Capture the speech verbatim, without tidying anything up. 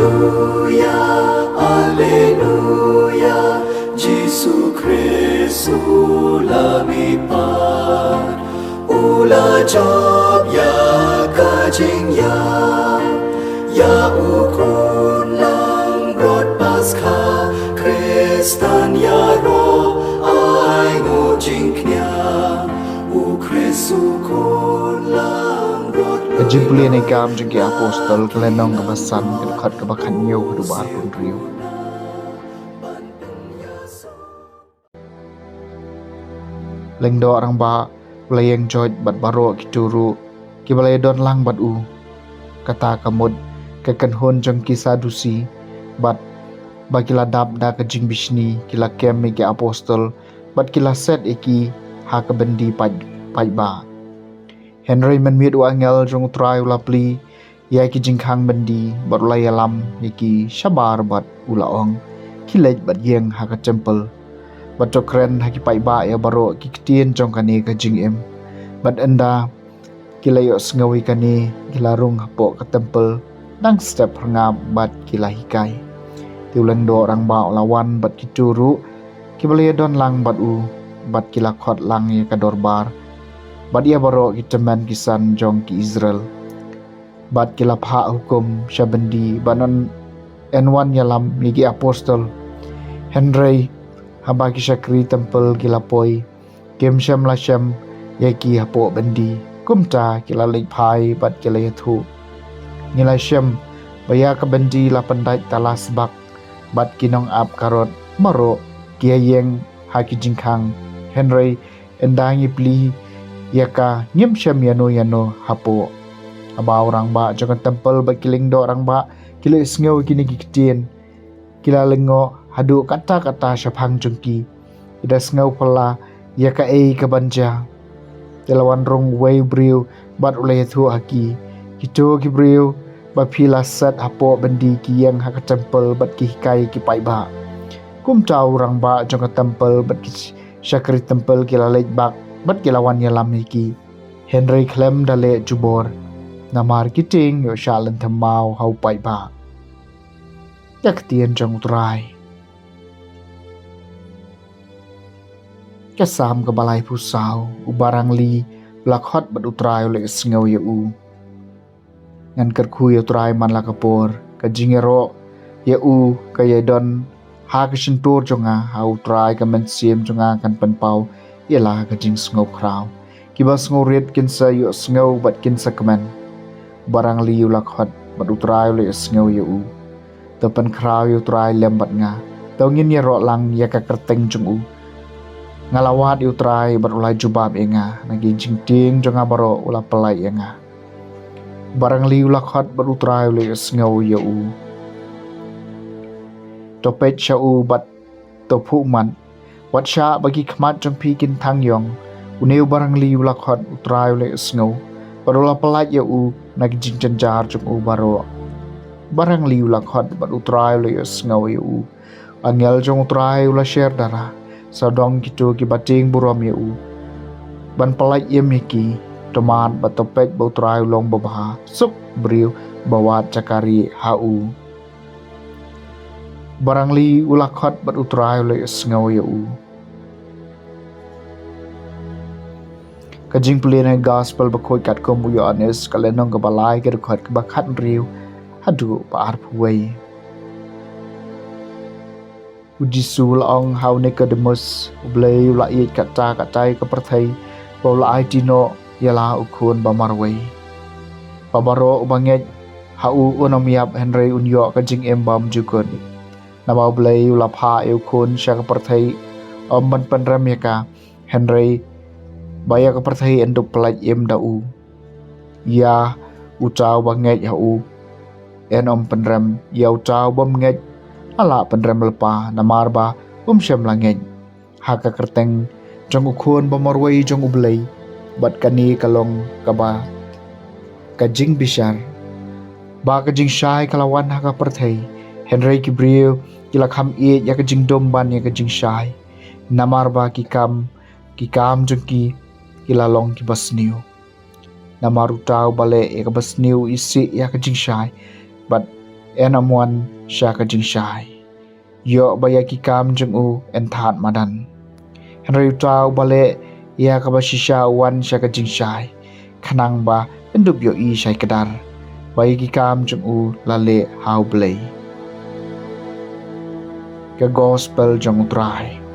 Alleluia, Alleluia, Jisu Khrist u la mihpat, u la jop ïa ka jingïap, ïa u khun langbrot Paskha, Khristan ïaroh ai nguh jingkñia, u Khrist u khun langbrot. Ka jingpule ne kam jong ki apostol, ka lynnong kaba san, ka dkhot kaba khathynñiew haduh ba arphew hynriew. Lyngdoh Rangbah u la ïeng joit bad baroh kito ruh kiba la ïadon lang bad u. Kata ka mut ka kynhun jong ki Sadusi bad ba ki la dap da ka jingbishni ki la kem ïa ki apostol bad ki la set ïa ki ha ka byndi paid, paidbah. Hynrei mynmiet u angel jong U Trai u la plie ïa ki jingkhang byndi bad u la ïalam ïa ki shabar bad u la ong, khie leit bad ïeng ha ka templ bad to kren ha ki paidbah ïa baroh ki ktien jong kane ka jingim. Bad ynda ki la ïohsngew ïa kane, ki la rung hapoh ka templ dang step phyrngap bad ki la hikai. Te u Lyngdoh Rangbah u la wan bad kito ruh kiba la ïadon lang bad u, bad ki la khot lang ïa ka dorbar bad ïa baroh ki tymmen ki san jong ki Israel. Bad ki la phah hukum sha byndi ban yn wan ïalam ïa ki apostol. Hynrei haba ki shakri templ ki la poi, kim shym la shem ïa ki hapoh byndi. Kumta ki la leit phai bad ki la ïathuh, ngi la shem ba ïa ka byndi la pyndait tala sbak bad ki nongap karot baroh ki ïeng ha ki jingkhang. Hynrei ynda ngi plie ïa ka, ngim shem ïano ïano hapoh. Haba u rangbah jong ka templ bad ki lyngdoh rangbah ki la ïohsngew ïa kine ki ktien, ki la lyngngoh haduh katta katta shaphang jong ki. Ki da sngew phylla ïa kaei kaban jia. Te la wan rung uwei u briew bad u la ïathuh ha ki, kito ki briew ba phi la set hapoh byndi ki ïeng ha ka templ bad ki hikai ïa ki paidbah. Kumta u rangbah jong ka templ bad ki shakri templ ki la leit bak bad ki la wan ïalam ïa ki. Hynrei khlem da leh jubor, namar ki tieng ïoh shah lynthem maw ha u paidbah. Ka ktien jong U Trai. Ka Salm kaba laiphew saw. U barangli u la khot bad U Trai u la ïohsngew ïa u. Ngan kyrkhu ïa U Trai man la ka por, ka jingïaroh ïa u ka ïadon ha ka shyntur jong nga. Ha U Trai ka mynsiem jong nga kan pynpaw ïa la ka jingsngewkhraw. Kiba sngewrit kin sa ïohsngew bad kin sa kmen. U barangli u la khot bad U Trai u la ïohsngew ïa u. To pynkhraw ïa U Trai lem bad nga, to ngin ïaroh lang ïa ka kyrteng jong u. Nga la wad ïa U Trai bad u la jubab ïa nga, na ki jingtieng jong nga baroh u la pyllait ïa nga. U barangli u la khot bad U Trai u la ïohsngew ïa u. To peit sha u bad to phuh ummat. Wat shah ba ki khmat jong phi kin thang ïong. Une u barangli u la khot, U Trai u la ïohsngew bad u la pyllait ïa u na ki jingjynjar jong u baroh. U barangli u la khot bad U Trai u la ïohsngew ïa u. Angel jong U Trai u la sher dara. Sawdong kito kiba tieng burom ïa u ban pyllait im ïa ki. To mad bad to peit ba U Trai u long babha. Suk briew ba wad jaka rieh ha u. U barangli u la khot bad U Trai u la ïohsngew ïa u. Ka jingpule na ka Gospel bakhuid katkum u Ïoannis, ka lynnong kaba lai, ka dkhot kaba khathynriew haduh ba arphew wei. U Jisu u la ong ha u Nikodemus, U Blei u la ïeit katta katta ïa ka pyrthei ba u la aiti noh ïa la u khun ba marwei, ba baroh uba ngeit ha u un ym ïap, hynrei un ïoh ka jingim bymjukut. Naba U Blei u la phah ïa u khun sha ka pyrthei, ym ban pynrem ïa ka, hynrei ba ïa ka pyrthei yn dup pyllait im da u. Ïa uta uba ngeit ha u yn ym pynrem, ïa uta u bym ngeit la lah pynrem lypa, namar ba um shym la ngeit ha ka kyrteng jong u khun ba marwei jong U Blei. Bad kane ka long kaba ka jingbishar, ba ka jingshai ka la wan ha ka pyrthei, hynrei ki briew ki la kham ïeit ïa ka jingdum ban ïa ka jingshai. Namar ba ki kam, ki kam jong ki ki la long kiba sniew. Namar uta uba leh ïa kaba sniew u isih ïa ka jingshai, bad Yn ym wan sha ka jingshai, ïoh ba ïa ki kam jong u yn thad madan. Hynrei uta uba leh ïa kaba shisha u wan sha ka jingshai, khnang ba yn dup ïohi shai kdar ba ïa ki kam jong u la leh ha U Blei. Ka Gospel jong U Trai.